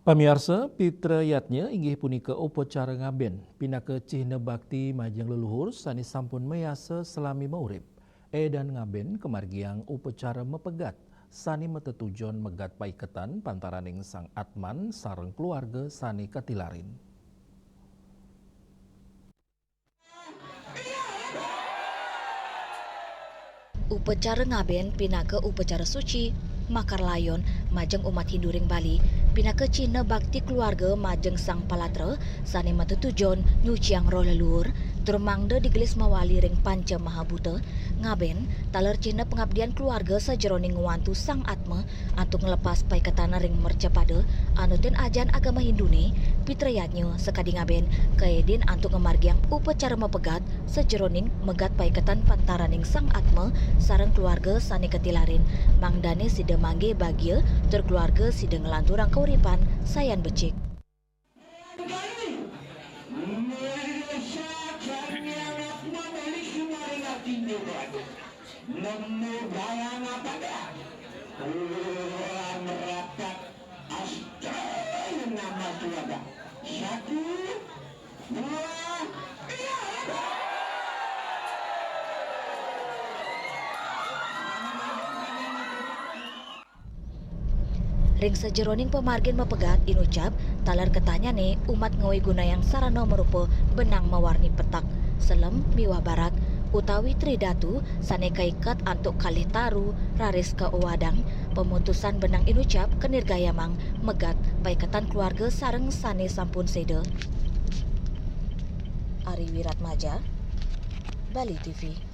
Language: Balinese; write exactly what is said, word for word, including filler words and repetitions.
Pamiarsa, pitra yadnya inggih punika upacara ngaben, pinaka cihna bakti majeng leluhur sane sampun mayasa salami maurip. Edan ngaben kamargiang upacara mapegat sane matetujon megat paiketan pantaraning Sang Atman sareng keluarga sane katilarin. Upacara ngaben pinaka upacara suci, makar layon majeng umat Hindu ring Bali, pinaka cihna bakti keluarga majeng Sang Palatra sane matetujon nyuciang roh leluhur, tur mangda digelis mawali ring panca mahabuta. Ngaben taler cihna pengabdian keluarga sajeroning ngwantu Sang Atma antuk nglepas paiketan ring mercapada anutin ajaran agama Hindune. Pitra yadnya sakadi ngaben kaedin antuk ngamargiang upacara mapegat sajeroning megat paiketan pantaraning Sang Atma sareng keluarga sane katilarin, mangdane sida manggihin bagia tur keluarga sida nglanturang kauripan sayan becik. Nemu bayang apa dah? Kurang rapat, astaga, nama keluarga. Satu, dua, tiga. Ring sajeroning pamargin mapegat inucap, taler katanyane umat ngawigunayang sarana marupa benang mawarni petak, selem miwah barak, utawi tridatu sane kaiket antuk kalih taru raris kaowadang, pamutusan benang inucap kanirgayamang megat paiketan keluarga sareng sane sampun seda. Ari Wiratmaja, Bali T V.